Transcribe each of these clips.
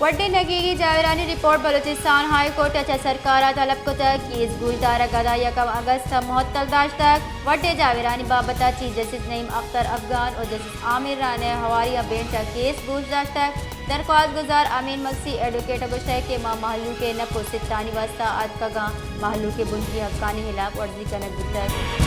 وڈیں نگیگی جاورانی رپورٹ، بلوچستان ہائی کورٹ ء چہ سرکار ء طلب کتگ، کیس گوشدارگ ادا یکم اگست ء مہتل داشتگ۔ وڈیں جاورانی بابت ء چیف جسٹس نعیم اختر افغان و جسٹس عامر رائنا ء ہواری ء بینچ ء کیس گوش داشتگ۔ درخواست گزار امین مگسی ایڈووکیٹ ء گوشتگ کہ ما مہلوک ء نپ و ستانی واستہ آتکگاں، مہلوک ء بنکی حقانی ہلاپ ورزی کنگ بوتگ۔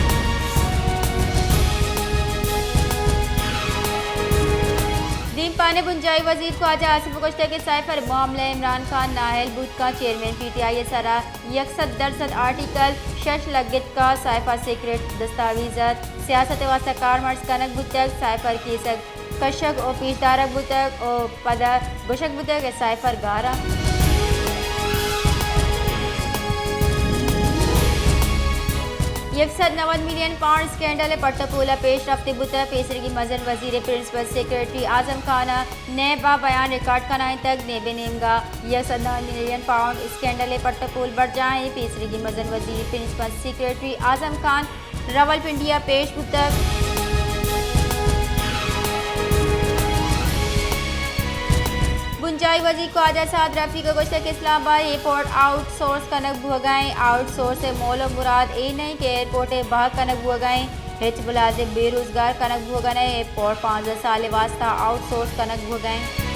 دیمپان ء بنجاہی وزیر خواجہ آصف ء گوشتگ کہ سائفر معاملہ ء عمران خان نااہل بوت کنت، چیئرمین پی ٹی آئی ء سرا یک سد درسد آرٹیکل شش لگت کنت، سائفر سیکرٹ دستاویز ات، سیاست ء واستہ کارمرز کنگ بوتگ، سائفر کیس ء کشگ و پیش دارگ بوتگ و پدا گوشگ بوتگ کہ سائفر گار انت۔ یک سد نود ملین پاؤنڈ اسکینڈل ء پٹ ء پول ء پیش رفتے بوتگ، پیسریگیں مزن وزیر ء پرنسپل سیکرٹری اعظم خان ء نیب ء بیان ریکارڈ کنائینتگ، نیب ء نیمگا یک سد نود ملین پاؤنڈ اسکینڈل ء پٹ ء پول برجاہ ایں، پیسریگیں مزن وزیر پرنسپل سیکرٹری اعظم خان راولپنڈی ء پیش بوتگ۔ بنجاہی وزیر خواجہ سعد رفیق ء گوشتگ کہ اسلام آباد ایئرپورٹ آؤٹ سورس کنگ بوھگ ء انت، آؤٹ سورس ء مول ء مراد اے نہ انت کہ ایئرپورٹ ء بہا کنگ بوھگ ء انت، ہچ ملازم بے روزگار کنگ بوھگ ء نہ انت، ایئرپورٹ پانزدہ سال ء واستہ آؤٹ سورس کنگ بوھگ ء انت۔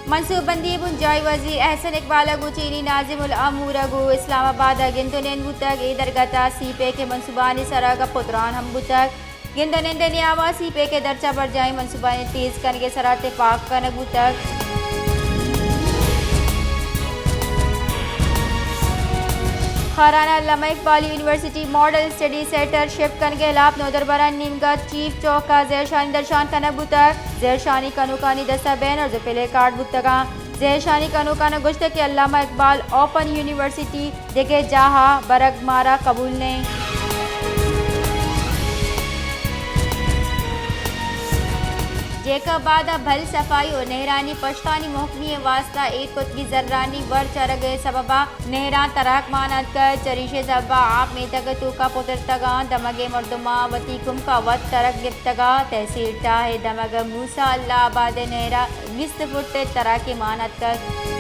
منصوبہ بندی بنجاہی وزیر احسن اقبال ء گوں چینی ناظم الامور ء گوں اسلام آباد ء گند ء نند بوتگ۔ اے درگت ء سی پیک ء منصوبہانی سرا گپ ء تران ہم بوتگ۔ گند ء نند ء نیام ء سی پیک ء درچ ء برجاہیں منصوبہانی تیز کنگ ء سرا تپاک کنگ بوتگ۔ خاران ء علامہ Iqbal university model study centre shift keying ء ہلاپ نودربرانی نیمگا چیف چوک ء زہرشانی درشان کنگ بوتگ۔ زہرشانی کنوکانی دست ء بینرز ء پلے کارڈ بوتگاں۔ زہرشانی کنوکان ء گوشتگ کہ علامہ اقبال اوپن یونیورسٹی دگہ جاہ ء برگ مارا قبول نہ انت۔ جیکب آباد ء بھل صفائی و نہرانی پشتانی محکمی ء واستہ ایر کتگی زرانی ورچ ارگ ء سبب ء نہراں تراک مان اتکگ، چریشی ء سبب ء آپ میتگ ء توکا پترتگاں، دمگیں مردماں وتی کمک ء وت ترک گپتگ ء تحصیل ٹاہ ء دمگ ء موسی اللہ آباد ء نہر ء بیست فٹ ء تراکے مان اتکگ۔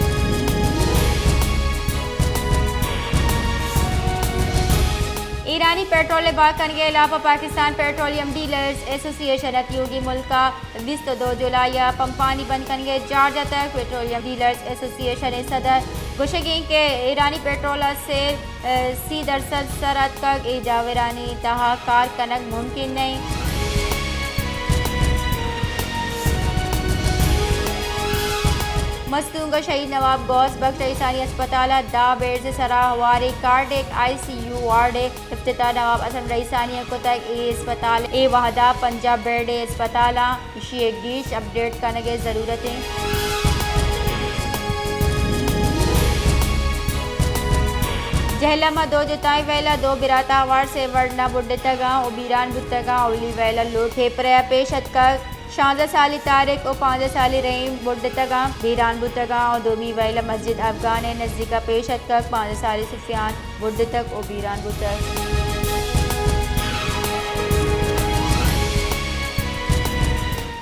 ایرانی پٹرول ء بہا کنگ ء ہلاپ ء پاکستان پٹرولیم ڈیلرز ایسوسی ایشن ء تیوگیں ملک ء بیست ء دو جولائی ء پمپانی بند کنگ ء جار جتگ۔ پٹرولیم ڈیلرز ایسوسی ایشن ء صدر گوشگ انت کہ ایرانی پٹرول ء سیل، ء، سی درسد سر اتکگ، اے جاورانی تہا کار کنگ ممکن نہ انت۔ مستونگ ء شہید نواب غوث بخش رئیسانی ہسپتال ء دہ بیڈز ء سرا ہواریں کارڈیک آئی سی یو وارڈ ء افتتاح نواب اسلم رئیسانی ء کتگ۔ اے ہسپتال اے وہدا پنجاہ بیڈ ء ہسپتال ء ایشی ء گیش اپڈیٹ کنگ ء ضرورت انت۔ جہلم ء دو جتائیں ویلا دو براتاں ہوار سے وڑنا بڈتگاں و بیران بوتگاں۔ اولی ویلا لوٹ کھیپرے ء پیش اتکگ۔ شانزدہ سالی طارق و پانزدہ سالی رحیم بڈتگاں، بیران بوتگاں و دومی ویلا مسجد افغان ء نزیک ء پیش اتکگ۔ پانزدہ سالی سفیان بڈتگ و بیران بوتگ۔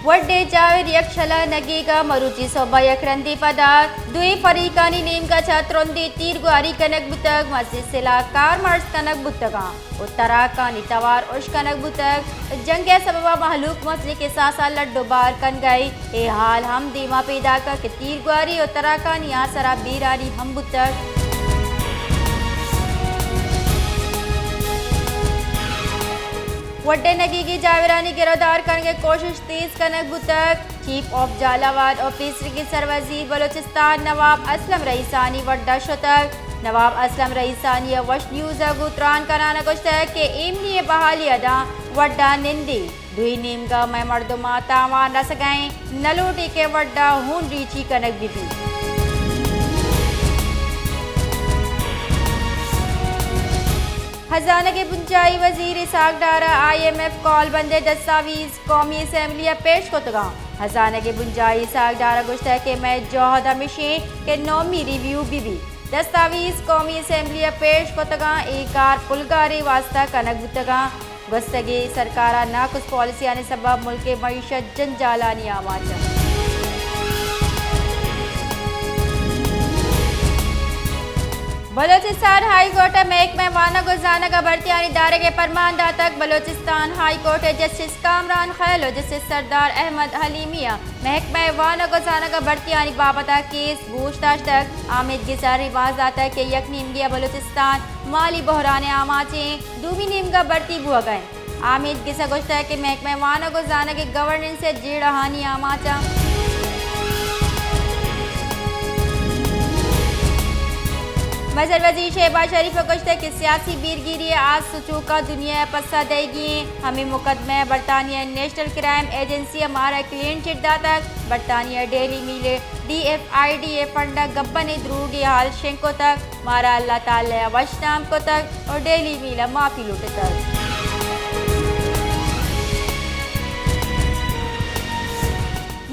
وڈے جاور یک شلا نگیگ ء مروچی صبح یک رندی پدا دوئیں فریقانی نیمگ ء چہ ترندیں تیرگواری کنگ بوتگ، مزید سلاہ کارمرز کنگ بوتگاں و تراکانی توار اش کنگ بوتگ۔ جنگ ء سبب ء مہلوک مزنیں کساس ء لڈ و بار کنگ ء اے حال ہم دیما پیداک ء کہ تیرگواری و تراکانی آسرا بیرانی ہم بوتگ۔ وڈے نگیگی جاورانی گرودار کنگ ء کوشش تیز کنگ بوتگ۔ چیف آف جھالاواد و پیسریگیں سروزیر بلوچستان نواب اسلم رئیسانی وڈا شتگ۔ نواب اسلم رئیسانی ء وش نیوز ء گوں تران کنان ء گوشتگ کہ ایمنی ء بحالی ء داں وڈا نندیں۔ دوئیں نیمگا مئے مردماں تاوان رسگ ء انت، نہ لوٹیں کہ وڈا ہون ریچی کنگ بہ بیت۔ ہزانگ ء بنجاہی وزیر اسحاق ڈار ء آئی ایم ایف کال بند ء دستاویز قومی اسمبلی ء پیش کتگاں۔ ہزانگ ء بنجاہی اسحاق ڈار ء گوشتگ کہ مئے جہد ہمیش انت کہ نومی ریویو بہ بیت۔ دستاویز قومی اسمبلی ء پیش کتگاں، اے کار پلگارے واستہ کنگ بوتگاں۔ گوستگیں سرکار ءِ ناکس پالیسیانی سبب ملک ءِ معیشت جنجالانی آماچ اِنت۔ بلوچستان ہائی کورٹ ءَ محکمہ وانگ ءُ زانگ ءَ بھرتیانی دارگ ءِ پرمان داتگ۔ بلوچستان ہائی کورٹ ءِ جسٹس کامران خیل ءُ جسٹس سردار احمد حلیمی ءَ محکمہ وانگ ءُ زانگ ءَ بھرتیانی بابت ءَ کیس گوش داشتگ۔ آمید گس ءَ ریمانڈ داتگ کہ یک نیمگے ءَ بلوچستان مالی بحران ءِ آماچ ایں، دومی نیمگ ءَ بھرتی بوھگ ءَ اِنت۔ آمید گس ءَ گوشتگ کہ محکمہ وانگ ءُ زانگ ءِ گورننس ءِ جیڑہانی آماچ اِنت۔ مزن وزیر شہباز شریف ءَ گوشتگ کہ سیاسی بیرگیری ءِ آس ءُ چوک ءَ دنیا ءَ پسہ دئیگی ایں۔ ہمے مقدمہ ءَ برطانیہ ءِ نیشنل کرائم ایجنسی ءَ مارا کلین چٹ داتگ۔ برطانیہ ءَ ڈیلی میل ءِ ڈی ایف آئی ڈی ءِ فنڈ ءَ گبن ءِ دروگیں ہال شنگ کتگ۔ مارا اللہ تعالی ءَ وش نام کتگ ءُ ڈیلی میل ءَ معافی لوٹتگ۔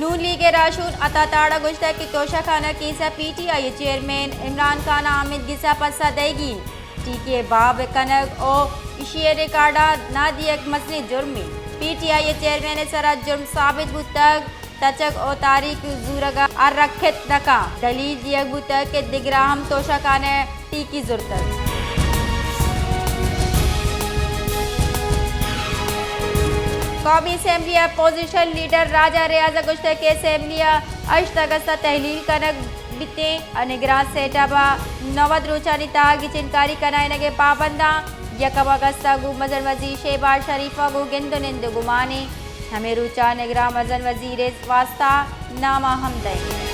نون لیگ ءِ راہشون عطا تاڑ ءَ گوشتگ کہ توشہ خانہ کیس ءَ پی ٹی آئی ءِ چیئرمین عمران خان ءَ آمید گس ءَ پسہ دئیگی ایں۔ ٹی کے ءِ باب ءِ کنگ ءُ ایشی ءِ ریکارڈ ءَ نہ دیگ مزنیں جرمے۔ پی ٹی آئی ءِ چیئرمین ءِ سرا جرم ثابت بوتگ۔ تچگ ءُ تاریخ زورگ ءَ رکھت نہ کنت۔ دلیل دیگ بوتگ کہ دگراں ہم توشہ خانہ ٹیکی زرتگ۔ قومی اسمبلی ءِ اپوزیشن لیڈر راجہ ریاض ءَ گوشتگ کہ اسمبلی ءَ ہشت اگست ءَ تحلیل کنگ بیتیں ءُ نگراں سیٹ اپ ءِ نود روچانی تہا گچینکاری کنائینگ ءِ پابنداں۔ یکم اگست ءَ گوں مزن وزیر شہباز شریف ءَ گوں گند ءُ نند ءُ گمانے۔ ہمے روچ ءَ نگراں مزن وزیر ءِ واستہ نامہ ہم دئیں۔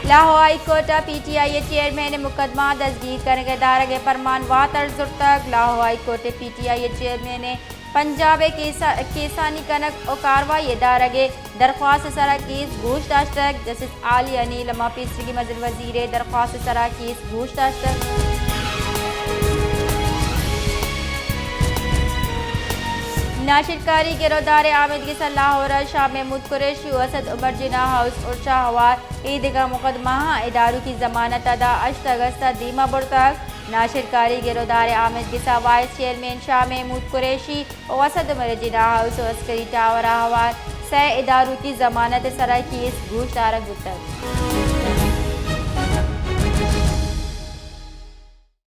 لاہور ہائی کورٹ ءَ پی ٹی آئی ءِ چیئرمین ءِ مقدمہ دزگیر کنگ ءِ دارگ ءِ پرمان واتر زرتگ۔ لاہور ہائی کورٹ ءَ پی ٹی آئی ءِ چیئرمین ءِ پنجاب ءِ کیس-، کیسانی کنگ ءُ کاروائی ءِ دارگ ءِ درخواست ءِ سرا کیس گوش داشتگ۔ جسٹس عالی ءَ نیلم ءَ پیسریگیں مزن وزیر ءِ درخواست ءِ سرا کیس گوش داشتگ۔ ناشرکاری گرودار ءِ آمید گس ءَ لاہور ءَ شاہ محمود قریشی ءُ اسد عمر جناح ہاؤس ءُ شاہ ہوار اے دگہ مقدمہاں ادارکی ضمانت ءَ داں ہشت اگست ءَ دیما برتگ۔ ناشرکاری گرودار ءِ آمید گس ءَ وائس چیئرمین شاہ محمود قریشی ءُ اسد عمر جناح ہاؤس ءُ عسکری ٹاور ءَ ہوار سئے ادارکی ضمانت ءِ سرا کیس گوش دارگ بوتگ۔